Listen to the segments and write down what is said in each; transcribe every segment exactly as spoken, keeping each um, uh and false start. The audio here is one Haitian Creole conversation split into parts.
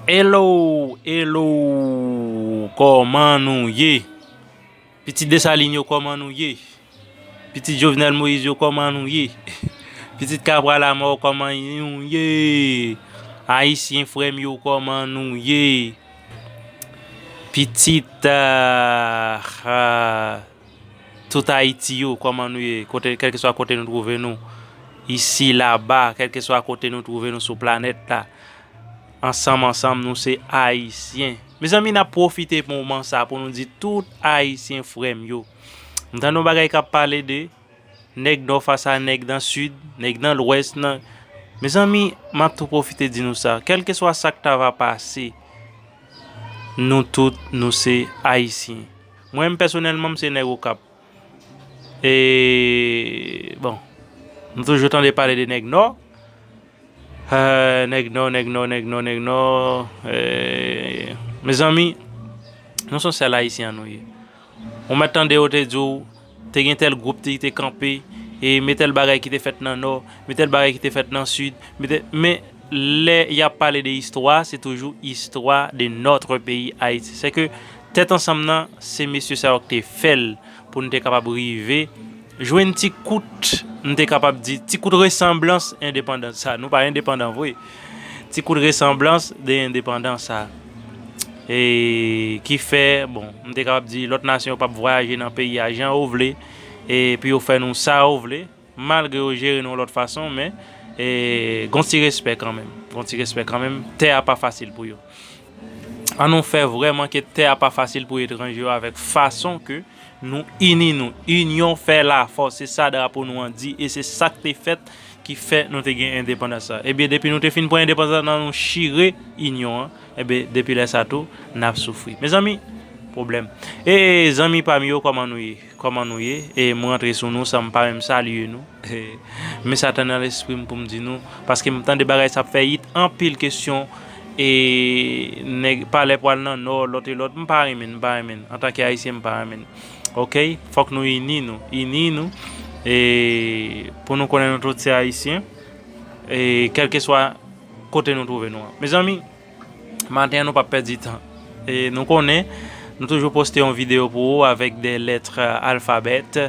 Hello, hello, kòman nou ye? Pitit Desalin yo, kòman nou ye? Pitit Jovenel Moïse yo, kòman nou ye? Pitit Kabral Amò, kòman nou ye? Ayisyen frè m yo, kòman nou ye? Pitit, ah, ah, tout Ayiti yo, kòman nou ye? Kote, kèlkeswa kote nou twouve nou, isi, laba, kèlkeswa kote nou twouve nou sou planèt la, ansanm, ansanm, nou se Ayisyen. Mezanmi, n ap pwofite moman sa pou nou di tout Ayisyen frè m yo. M tande yon bagay k ap pale de nèg nò fas a nèg nan sid, nèg nan lwès, nan, mezanmi, m ap tou pwofite di nou sa. Kèlkeswa sa k ta va pase, nou tout, nou se Ayisyen. Mwen menm, pèsonèlman, m se nèg Okap. E, bon, nou toujou tande pale de nèg nò. Eh, nèg nò, nèg nò, nèg nò, nèg nò. Eh, mezanmi, nou se yon sèl Ayisyen an nou ye. Ou mèt tande yo te di w, te gen tèl gwoup ki te kanpe, e men tèl bagay ki te fèt nan nò, men tèl bagay ki te fèt nan sid, men tèl, men lè y ap pale de istwa, se toujou istwa de notre pays Haïti. Se ke tèt ansanm nan, se mesye sa yo ki te fè l pou nou te kapab rive jwenn ti kout, nou te kapab di, ti kout resanblans endepandans sa. Nou pa endepandan vre. Ti kout resanblans de endepandans sa. E ki fè, bon, m te kapab di lòt nasyon yo p ap vwayaje nan peyi a jan yo vle, e pou yo fè nou sa yo vle, malgre yo jere nou yon lòt fason, men, e, gon ti respè kanmenm. Gon ti respè kanmenm. Tè a pa fasil pou yo. An nou fè vrèman ke tè a pa fasil pou etranje yo avèk fason ke nou ini nou. Inyon fè lafòs. Se sa drapo nou an di e se sa k te fèt ki fè nou te gen endepandans sa. Ebyen, depi nou te fin pran endepandans la, nou chire inyon an. Ebyen, depi lè sa tou, n ap soufri. Mezanmi, pwoblèm. E zanmi pa m yo, kòman nou ye? Kòman nou ye? E m rantre sou nou san m pa menm salye nou. Men sa t nan lespri m pou m di nou, paske m tande bagay sa ap fè it anpil kesyon, e nèg palè pwal nan nò, lòt e lòt, m pa renmen, m pa renmen. Antanke Ayisyen, m pa renmen. Oke? Fòk nou ini nou, ini nou, e pou nou konnen nou tout se Ayisyen, e kèlkeswa kote nou twouve nou an. Mezanmi, maten an, nou p ap pèdi tan. E nou konnen, nou toujou poste yon videyo pou ou avèk de lèt alfabèt,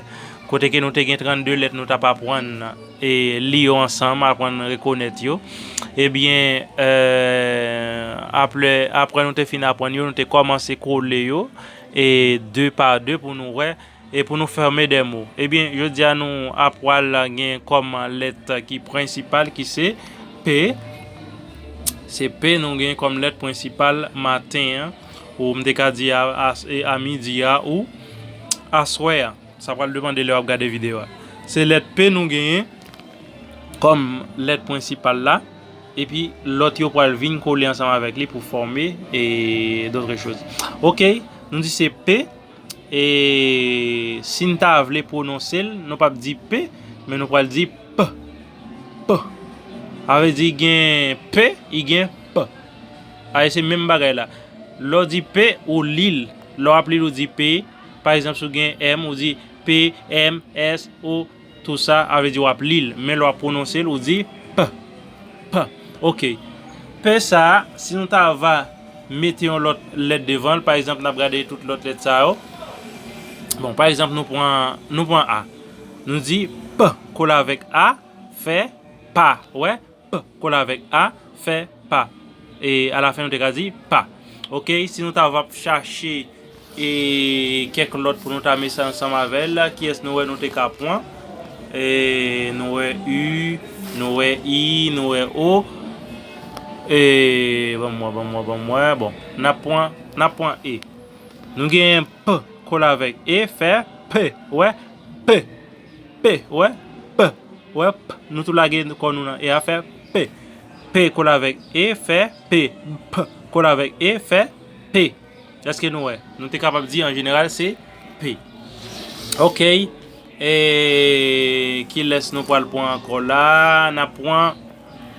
kote ke nou te gen trannde lèt nou t ap aprann e li yo ansanm, aprann rekonèt yo. Ebyen, eh, apre, apre nou te fin aprann yo, nou te kòmanse kole yo, e de pa de pou nou wè, e pou nou fèmen de mo. Ebyen, jodi a nou ap pral gen kòm lèt ki prensipal, ki se P. Se P nou gen kòm lèt prensipal maten an, ou m te ka di a, a, e a midi a, ou aswè a. Sa pral depande lè w ap gade videyo a. Se lèt P nou genyen kòm lèt prensipal la, epi lòt yo pral vin kole ansanm avèk li pou fòme e d'autres choses. Oke, nou di se P, e si n ta vle pwononse l, nou p ap di P, men nou pral di P. P. Sa vle di gen P, i gen P. Sa vle se menm bagay la. Lè w di P, ou li l. Lè w ap li l, ou di P. Pa egzanp, si w gen M, ou di P, M, S, O, tou sa, sa vle di w ap li l. Men lè w ap pwononse l, ou di P. P. Oke. P sa a, si nou ta va mete yon lòt lèt devan l, pa egzanp, n ap gade tout lòt lèt sa yo. Bon, pa egzanp, nou pran, nou pran A. Nou di P kole avèk A, fè pa. Wè? P kole avèk A, fè pa. E alafen, nou te ka di pa. Oke, si nou ta va chache e kèk lòt pou nou ta mete ansanm avè l, kiyès nou wè nou te ka pran? E nou wè U, nou wè I, nou wè O. E ban m wè, ban m wè, ban m wè. Bon, n ap pran, n ap pran E. Nou genyen P kole avèk E, fè P. Wè? P. P, wè? P. Wè? P. Nou tou lage kò nou nan E a, fè P. P kole avèk E, fè P. P kole avèk E, fè P. Èske nou wè? Nou te kapab di, an jeneral, se P. Oke. E kilès nou pral pran ankò la? N ap pran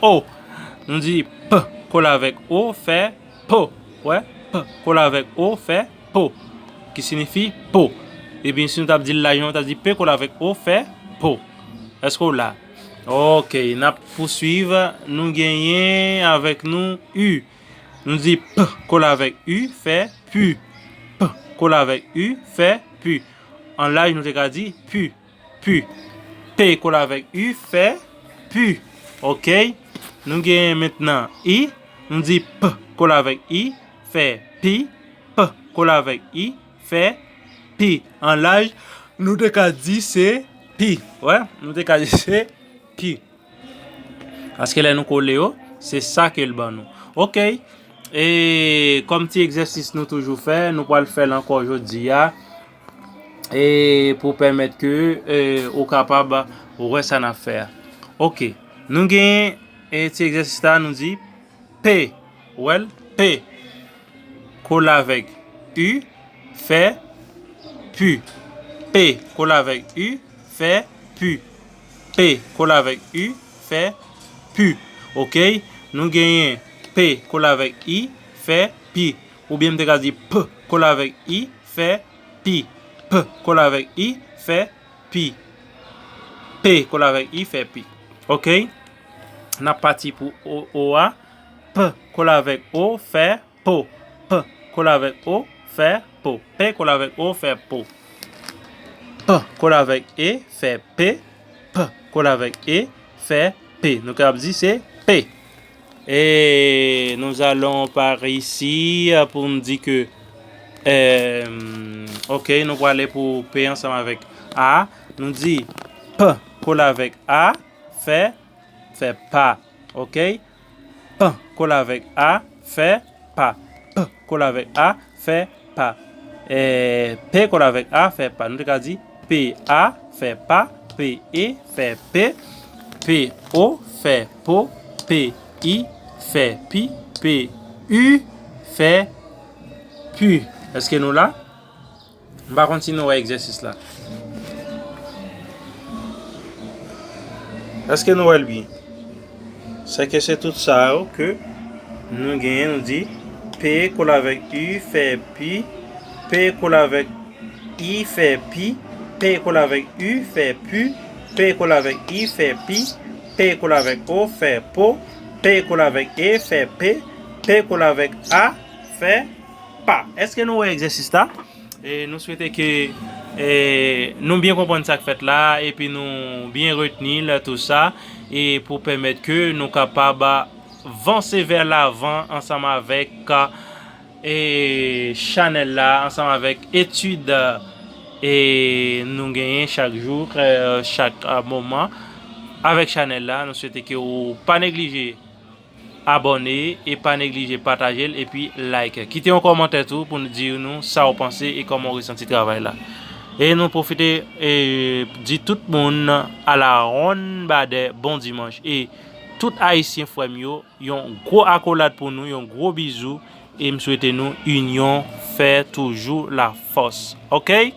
O. Nou di P kole avèk O, fè po. Wè? P kole avèk O, fè po. Ki siyifi po. Ebyen, si nou t ap di l la, jan nou t ap di P kole avèk O, fè po. Èske w la? Oke, n ap pouswiv. Nou genyen avèk nou U. Nou di p kole avèk u fè pu. P kole avèk u fè pu. An laj, nou te ka di pu, pu. P kole avèk u fè pu. Oke. Nou genyen mentnan i. Nou di p kole avèk i fè pi. P kole avèk i fè pi. An laj, nou te ka di se pi. Wè, nou te ka di se pi. Paske lè nou kole yo, se sa ke l ban nou. Oke. E kòm ti egzèsis nou toujou fè, nou pral fè l ankò jodi a. E pou pèmèt ke e, ou kapab wè sa n ap fè a. Oke. Nou genyen e, ti egzèsis la, nou di p, wè l, p kole avèk u fè pu. P kole avèk u fè pu. P kole avèk u fè pu. Oke. Nou genyen p kole avèk i fè pi. Oubyen m te ka di p kole avèk i fè pi. P kole avèk i fè pi. P kole avèk i fè pi. Oke. N ap pati pou o, o a. P kole avèk o fè po. P kole avèk o fè po. P kole avèk o fè po. P kole avèk e fè pe. P kole avèk e fè pe. Nou kapab di se pe. E nous allons par ici pou n di ke e, oke, nou prale pou pe ansanm avèk a. Nou di p kole avèk a fè, fè pa. Oke. P kole avèk a fè pa. P kole avèk a fè pa. E, p kole avèk a fè pa. Nou te ka di p a fè pa, p e fè pe, p o fè po, p i fè pi, p u fè pu. Èske nou la? M pa konn si nou wè egzèsis la. Èske nou wè l byen? Sèke se tout sa yo ke nou genyen, nou di p kole avèk u fè pi, p kole avèk i fè pi, p kole avèk u fè pu, p kole avèk i fè pi, p kole avèk o fè po, p kole avèk e fè pe, p kole avèk a fè pa. Èske nou wè egzèsis la? E nou swete ke e, nou byen konprann sa k fèt la, epi nou byen retni l, tou sa, e pou pèmèt ke nou kapab vanse vè lavan ansanm avèk e, chanèl la, ansanm avèk etid e, nou genyen chak jou, e, chak e, moman avèk chanèl la. Nou swete ke ou pa neglije abòne e pa neglije pataje l epi like. Kite yon kòmantè tou pou nou di nou sa w panse e kòman w resanti travay la. E nou pwofite e, di tout moun à la ronde badè bon dimanch. E tout Ayisyen frè m yo, yon gwo akolad pou nou, yon gwo bizou. E m swete nou inyon fè toujou lafòs. Oke?